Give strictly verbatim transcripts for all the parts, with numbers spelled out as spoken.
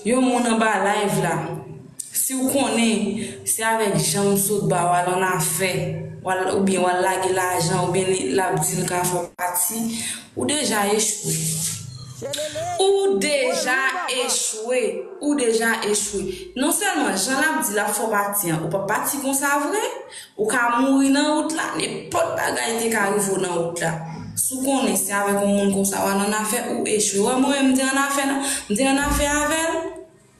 Yon moun anba live la, si w konnen se avèk jan m sot ba w al annafè, w al, oubyen w al lage lajan, oubyen li, l ap di l ka fè w pati, ou deja echwe. Ou deja echwe. Ou deja echwe. Non sèlman jan l ap di l ap fè w pati an, ou p ap pati konsa vre. Ou ka mouri nan wout la, nenpòt bagay te ka rive w nan wout la. Si w konnen se avèk yon moun konsa w al annafè, ou echwe. Wè mwen menm, m te annafè nan, m te annafè avè l.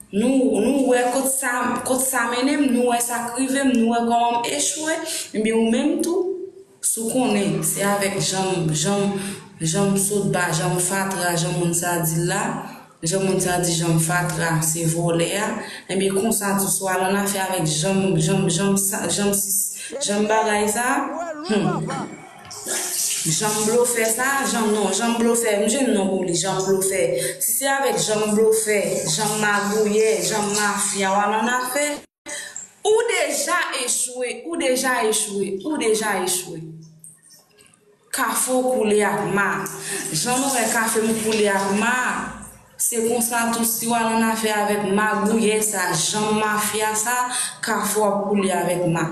Nou, nou wè kot sa, kot sa mennen m, nou wè sa k rive m, nou wè kòman m echwe. Ebyen, ou menm tou, si w konnen se avèk jan m, jan m, jan m sot ba, jan m fatra, jan moun sa di l la, jan moun sa di jan m fatra, se vòlè a, ebyen, konsa tou, si w al annafè avèk jan m, jan m, jan m sa, jan m sis, jan m bagay sa, hmm. Jan m blofè sa, jan m non, jan m blofè, m jwenn non pou li, jan m blofè. Si se avèk jan m blofè, jan m magouyè, jan m mafya, w al annafè, ou deja echwe, ou deja echwe, ou deja echwe. Kafe w koule ak ma. Jan nou wè kafe m koule ak ma, se konsa tou si w al annafè avèk magouyè sa, jan m mafya sa, kafe w ap koule avèk ma.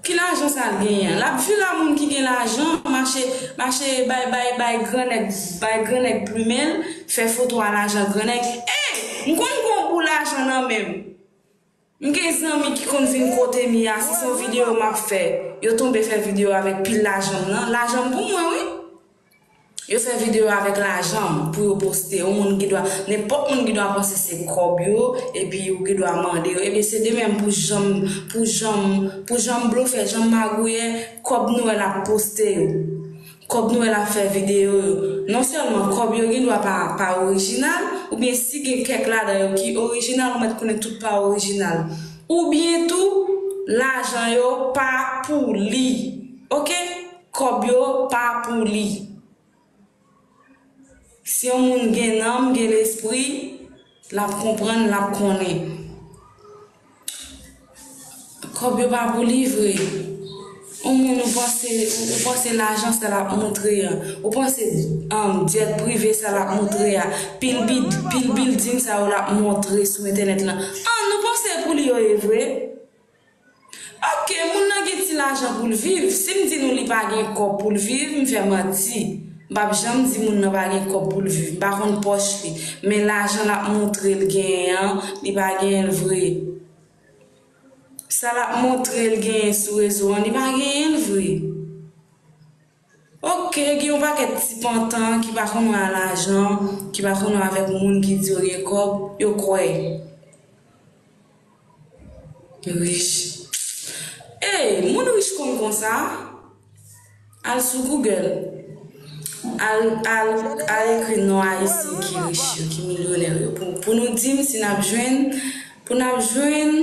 Ki lajan sa l genyen an? L ap vire a moun ki gen lajan, mache, mache bay, bay, bay grannèg, bay grannèg plimen l, fè foto a lajan grannèg. Ey! M konn gen yon bout lajan nan men m. M gen zanmi ki konn vin kote m ye a, si se yon videyo m ap fè, yo tonbe fè videyo avèk pil lajan m nan. Lajan m pou mwen, wi. Yo fè videyo avèk lajan m pou yo poste. Yon moun gen dwa, nenpòt moun gen dwa panse se kòb yo, epi yo gen dwa mande yo. Ebyen, se de menm pou jan m, pou jan m, pou jan m blofè, jan m magouyè, kòb nou wè l ap poste yo. Kòb nou wè l ap fè videyo yo. Non sèlman kòb yo gen dwa pa, pa orijinal, oubyen si gen kèk ladan yo ki orijinal, ou mèt konnen tout pa orijinal. Oubyen tou, lajan yo pa pou li. Oke? Kòb yo pa pou li. Si yon moun gen nanm, gen lespri, l ap konprann, l ap konnen. Kòb yo pa pou li vre. Yon moun ou panse, ou, ou panse lajan sa l ap montre a. Ou panse, um, jet prive sa l ap montre a. Pil bid, pil bilding sa yo l ap montre sou entènèt lan. An, nou panse pou li yo ye vre? Oke, moun nan gen ti lajan pou l viv. Si m di nou li pa gen kòb pou l viv, m fè manti. M p ap janm di moun nan pa gen kòb pou l viv. M pa konn pòch li. Men lajan l ap montre l genyen an, li pa genyen l vre. Sa l ap montre l genyen sou rezo an, li pa genyen l vre. Oke, gen yon pakèt ti pantan ki pa konn wè a lajan, ki pa konn wè avèk moun ki di yo gen kòb, yo kwè. Rich. Ey, moun rich konn konsa. Al sou Google. Al, al, al ekri non Ayisyen ki rich yo, ki milyonè yo. Pou, pou nou di m si n ap jwenn, pou n ap jwenn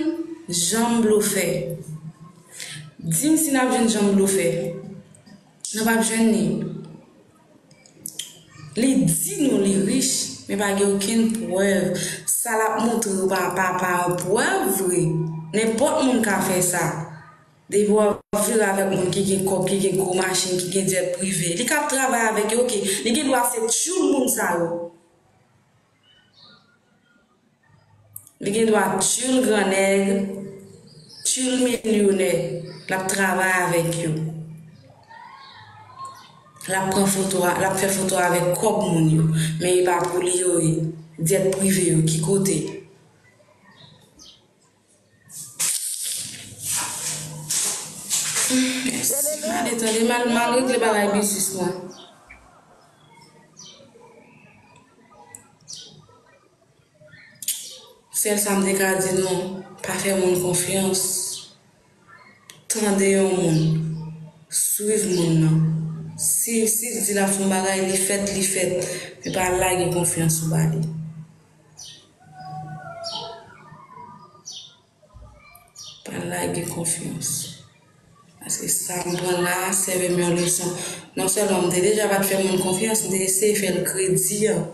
jan m blofè. Di m si n ap jwenn jan m blofè. Nou p ap jwenn li. Li di nou li rich, men pa gen okenn prèv. Sa l ap montre w pa, pa, pa yon prèv vre. Nenpòt moun ka fè sa. Depi w ap vire avèk moun ki gen kòb, ki gen gwo machin, ki gen jet prive, li ka ap travay avèk yo, oke. Li gen dwa se tchoul moun sa yo. Li gen dwa tchoul grannèg, tchoul milyonè, l ap travay avèk yo. L ap pran foto a, l ap fè foto avèk kòb moun yo. Men e pa pou li yo ye. Jet prive yo, ki kote? Mèsi. M ale tande, m al, m al regle bagay biznis mwen. Sèl sa m te ka di nou, pa fè moun konfyans. Tande yon moun. Swiv moun nan. Si, si l di l ap fè yon bagay, li fèt, li fèt. Men pa lage konfyans ou ba li. Pa lage konfyans. Paske sa m pran la a, sèvi m yon leson. Non sèlman m te deja pa t fè moun konfyans, m te eseye fè l kredi an.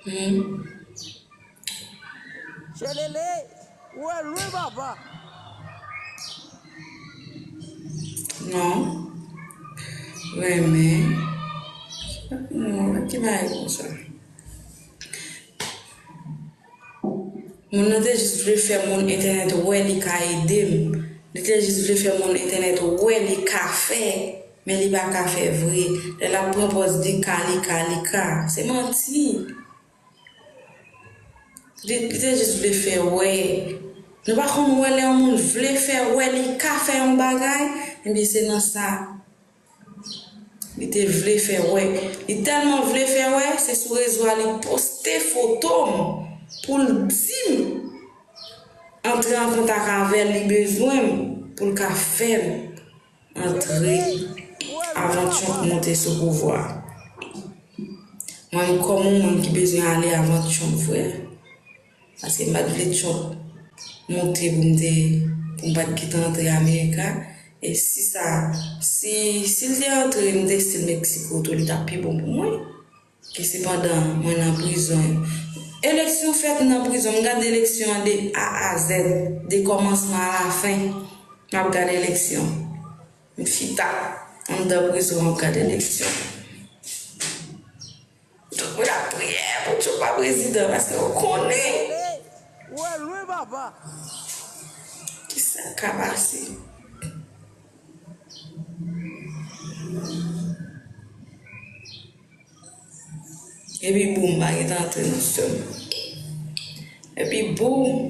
Hmm. Chelele, ou wè lwen papa. Non. Renmen. Non, ki bagay konsa? Moun nan te jis vle fè moun entènèt wè li ka ede m. Li te jis vle fè moun entènèt wè li ka fè, men li pa ka fè vre. Lè l ap pran pòz li ka, li ka, li ka. Se manti. Li, li te jis vle fè wè. Nou pa konn wè lè yon moun vle fè wè li ka fè yon bagay? Ebyen, se nan sa. Li te vle fè wè. Li tèlman vle fè wè, se sou rezo a li poste foto m pou l di m antre an kontak avè l, li bezwen m pou l ka fè m antre avan Trump monte sou pouvwa. Mwen, kòm yon moun ki bezwen ale avan Trump, frè, paske m pa t vle Trump monte pou m te, pou m pa t gentan antre Amerika. E si sa, si, si l te antre, m te still Meksiko tou, li t ap pi bon pou mwen. E sepandan, mwen nan prizon. Eleksyon fèt nan prizon. M gade eleksyon an de A a Z, de kòmansman a la fen. M ap gade eleksyon. M chita anndan prizon an, m ap gade eleksyon. Tout moun ap priye pou Trump pa prezidan, paske yo konnen ki sa k ka pase. Epi boum, m pa gentan antre nan sèm. Epi boum.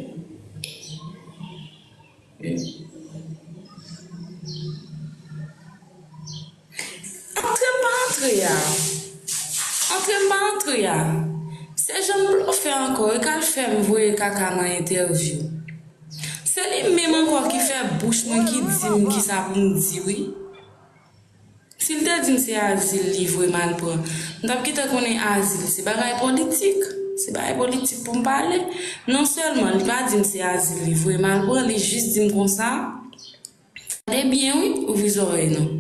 Antre m pa antre a. Antre m pa antre a. Se Jean Blofè ankò, e k al fè m voye kaka nan entèvyou. Se li menm ankò ki fè bouch mwen ki di m kisa pou m di, wi. Si l te di m se azil li vre m al pran, m t ap gentan konnen azil se bagay politik. Se bagay politik pou m pale. Non sèlman li pa di m se azil li vre m al pran, li jis di m konsa. Gade byen wi, ouvri zòrèy nou.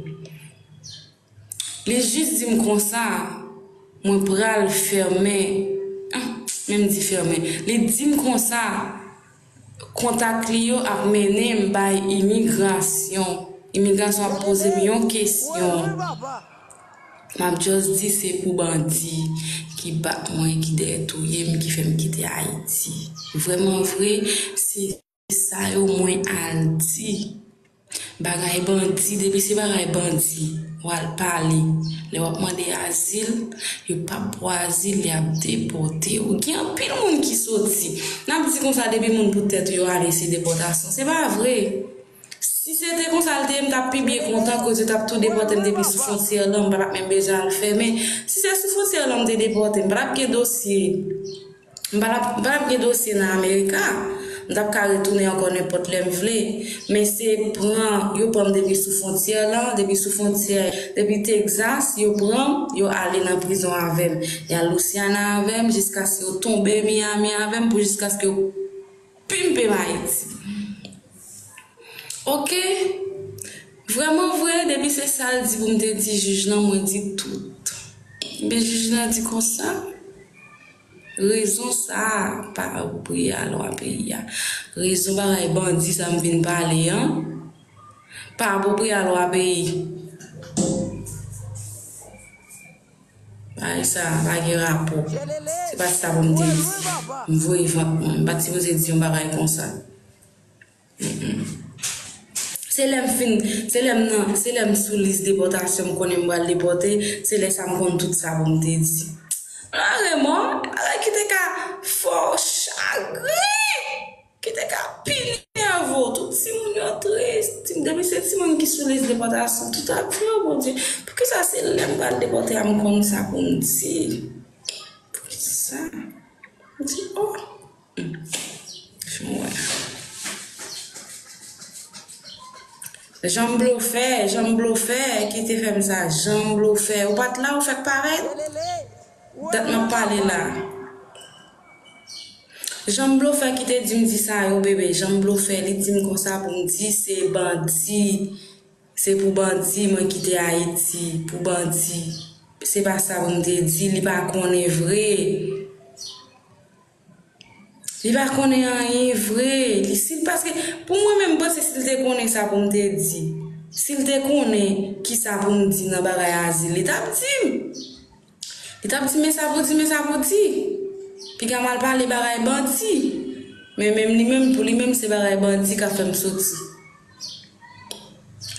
Li jis di m konsa, mwen pral fèmen, ah, menm di fèmen. Li di m konsa, kontak li yo ap mennen m bay imigrasyon. Imigrasyon ap poze m yon kesyon. M ap just di se pou bandi ki bat mwen, ki dèyè touye m, ki fè m kite Ayiti. Vrèman vre, se sa yo mwen al di. Bagay bandi, depi se bagay bandi, w al pale. Lè w ap mande azil, yo p ap ba w azil, y ap depòte w. Gen anpil moun ki soti. N ap di konsa, depi moun pou tèt yo ale, se depòtasyon. Se pa vre. Si se te konsa l te ye, m t ap pi byen kontan, koz yo t ap tou depòte m depi sou fwontyè lan, m pa t ap menm bezwen al fèmen. Si se sou fwontyè lan m te depòte, m pa t ap gen dosye. M pa t ap, m pa t ap gen dosye nan Amerika. M t ap ka retounen ankò nenpòt lè m vle. Men se pran, yo pran m depi sou fwontyè lan, depi sou fwontyè, depi Texas, yo pran m, yo ale nan prizon avè m. Y al Louisiana avè m, jiskaske yo tonbe Miami avè m, pou jiskaske yo pimpe m Ayiti. Oke. Vrèman vre, depi se sa l di pou m te di jij lan, mwen di tout. Ebyen, jij lan di konsa, rezon sa a pa apwopriye a lwa peyi a. Rezon bagay bandi sa m vin pale an, pa apwopriye a lwa peyi. Bagay sa a pa gen rapò. Se pa sa pou m te di. M voye vant mwen. M pa t sipoze di yon bagay konsa. Se lè m fin, se lè m nan, se lè m sou lis depòtasyon, m konnen m pral depòte, se lè sa m konn tout sa pou m te di. Mare mò, bagay ki te ka fè w chagren, ki te ka pi nève w, tout timoun yo tris, ti, depi se timoun ki sou lis depòtasyon, tout ap fè, o Bondye, poukisa se lè m pral depòte a m konn sa pou m di? Poukisa? M di, o. Fè m wè. Jan blofè, jan blofè ki te fè m sa, jan blofè. Ou pa t la, ou fèk parèt? Dat m ap pale la. Jan blofè ki te di m di sa yo, bebe, jan blofè, li di m konsa pou m di se bandi. Se pou bandi mwen kite Ayiti, pou bandi. Se pa sa pou m te di, li pa konnen vre. Li pa konnen anyen vre. Li, si, paske pou mwen menm, m panse si l te konnen sa pou m te di. Si l te konnen kisa pou m di nan bagay azil, li t ap di m. Li t ap di, men sa pou di, men sa pou di. Piga m al pale bagay bandi. Men menm li menm, pou li menm, se bagay bandi k ap fè m soti.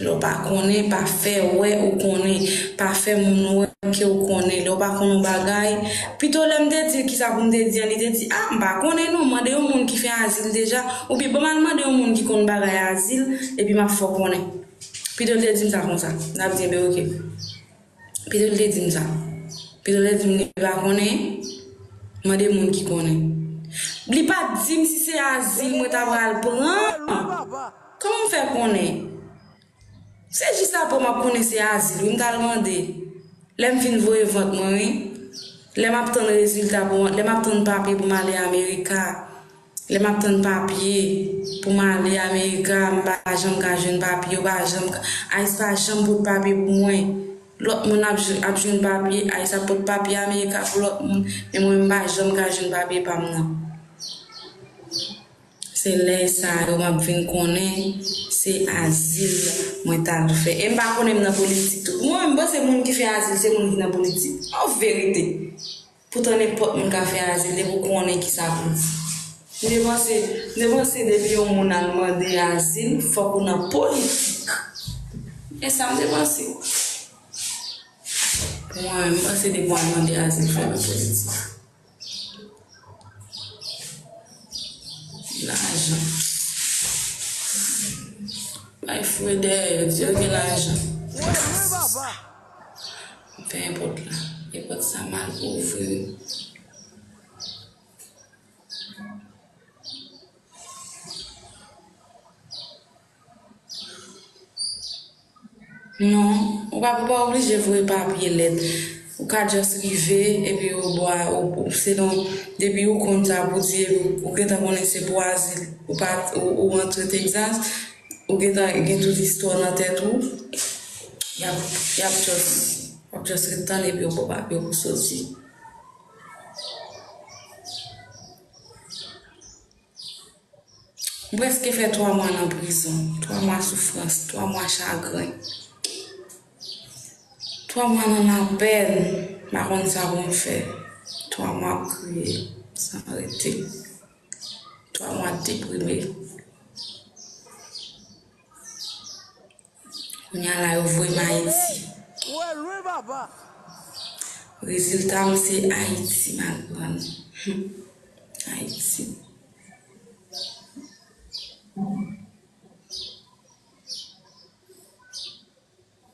Lè w pa konnen, pa fè wè ou konnen. Pa fè moun wè ke w konnen. Lè w pa konn yon bagay, pito lè m te di l kisa pou m te di an, li te di, a, m pa konnen non, mande yon moun ki fè azil deja, oubyen ban m al mande yon moun ki konn bagay azil, epi m ap fè w konnen. Pito l te di m sa konsa. N ap di, enben, oke. Pito l te di m sa. Pito l te di m li pa konnen, mande moun ki konnen. Li pa t di m si se azil mwen ta pral pran. Kòman m fè konnen? Se jis apre m ap konnen se azil, wi, m t al mande. Lè m fin voye vant mwen, wi. Lè m ap tann rezilta pou mwen, lè m ap tann papye pou m ale Amerika. Lè m ap tann papye pou m ale Amerika, m pa janm ka jwenn papye, yo pa janm ka, ice pa janm pot papye pou mwen. Lòt moun ap, jwe- ap jwenn papye, ice ap pot papye Amerika pou lòt moun, men mwen, m pa janm ka jwenn papye pa m nan. Se lè sa yo m ap vin konnen se azil mwen t al fè. E m pa konnen m nan politik tou. Mwen, m panse moun ki fè azil, se moun ki nan politik. An verite. Poutan nenpòt moun ka fè azil depi w konnen kisa pou di. M te panse, m te panse depi yon moun al mande azil, fòk ou nan politik. E sa m te panse. Pou mwen, m panse depi w al mande azil, fòk ou nan politik. Lajan. Bay fre dèyè yo, di yo gen lajan. Pe enpòt la. Enpòt sa mal ouvri. Non, ou pa, ou pa oblije voye papye, lèt. Ou ka just rive, epi yo ba ou, ou, selon, depi ou konn sa pou di, epi ou gentan konnen se pou azil, ou pa, ou, ou rantre Texas, ou gentan gen tout istwa nan tèt ou, y ap, y ap just, w ap just ret tann epi yo ba w papye pou soti. M prèske fè twa mwa nan prizon, twa mwa soufrans, twa mwa chagren, twa mwa nan lapèn, m pa konn sa pou m fè. Twa mwa ap kriye san rete, twa mwa deprime. Kounye a la, yo voye m Ayiti. Rezilta m se Ayiti, m al pran. Hmm. Ayiti.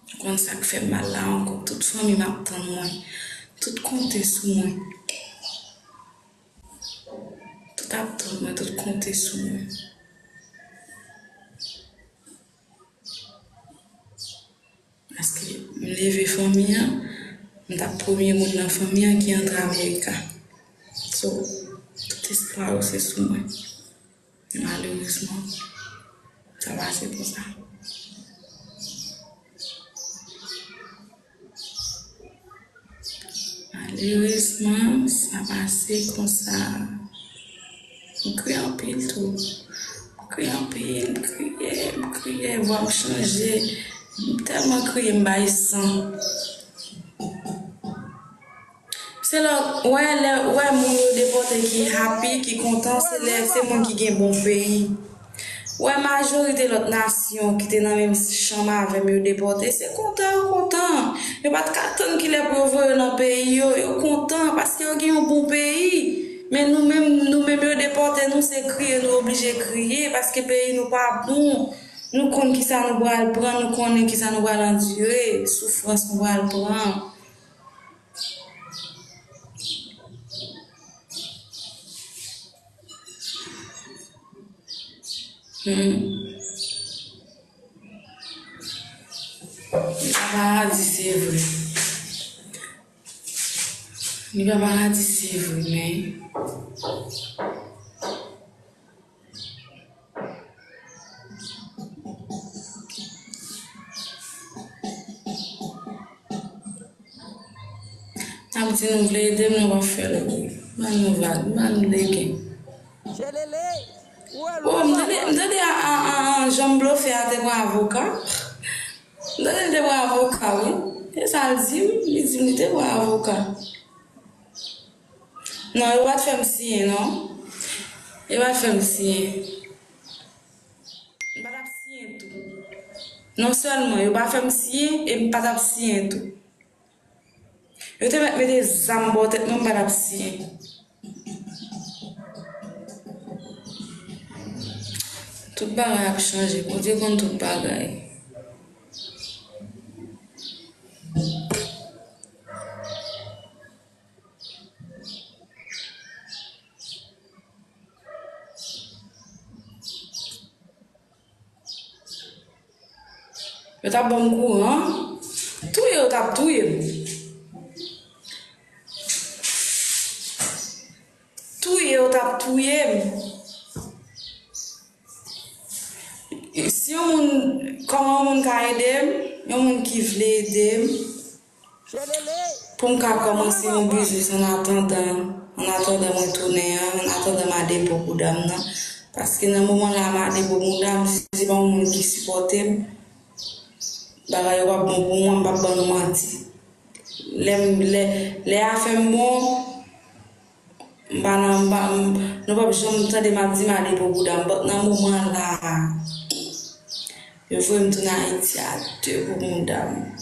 Ou konn sa k fè m mal la ankò? Tout fanmi m ap tann mwen. Tout konte sou mwen. Tout ap tann mwen, tout konte sou mwen. Paske m leve fanmi an, m t ap premye moun nan fanmi an ki antre Amerika. So, tout espwa yo se sou mwen. Malerezman, sa pase konsa. Malerezman, sa pase konsa. M kriye anpil tou. M kriye anpil, m kriye, m kriye, vwa m chanje. M tèlman kriye, m bay san. Se lè w wè, lè w wè moun yo depòte ki happy, ki kontan, se lè, se moun ki gen bon peyi. Ou wè majorite lòt nasyon ki te nan menm chanm avè m yo depòte, se kontan yo kontan. Yo pa t ka tann kilè pou yo voye yo nan peyi yo, yo kontan paske yo gen yon bon peyi. Men nou menm, nou menm yo depòte nou, se kriye nou oblije kriye paske peyi nou pa bon. Nou konn kisa nou pral pran, nou konnen kisa nou pral andire, soufrans nou pral pran. Hmm. Li pa paradi, se vre. Li pa paradi, se vre, men N ap di nou vle ede m, nou p ap fè l. Ban nou vag, ban nou legen. Oh, m tande, m tande a, a, a, a, jan m blofe a te pran avoka. Tande, li te pran avoka, wi. E sa l di m, li di m li te pran avoka. Non, yo pa t fè m siyen, non. Yo pa t fè m siyen. M pa t ap siyen tou. Non sèlman yo pa fè m siyen, e m pa t ap siyen tou. Yo te mèt mete zam bò tèt mwen, m pa t ap siyen. Tout bagay ap chanje. Bondye konn tout bagay. Yo t ap ban m kouran. Touye yo t ap touye m. Touye yo t ap touye m. Si yon moun, kòman yon moun ka ede m? Yon moun ki vle ede m. Pou m ka kòmanse yon biznis an atandan, an atandan mwen tounen an, an atandan m a depo bouda m nan. Paske nan moman la m a depo bouda m, si se pa yon moun ki sipòte m, bagay yo p ap bon pou mwen, m p ap ban nou manti. Lè m, lè, lè afè m bon, m pa nan, m pa, m, nou p ap janm tande m ap di m a depo bouda m, but nan moman la, yo voye m tounen Ayiti a depo bouda m.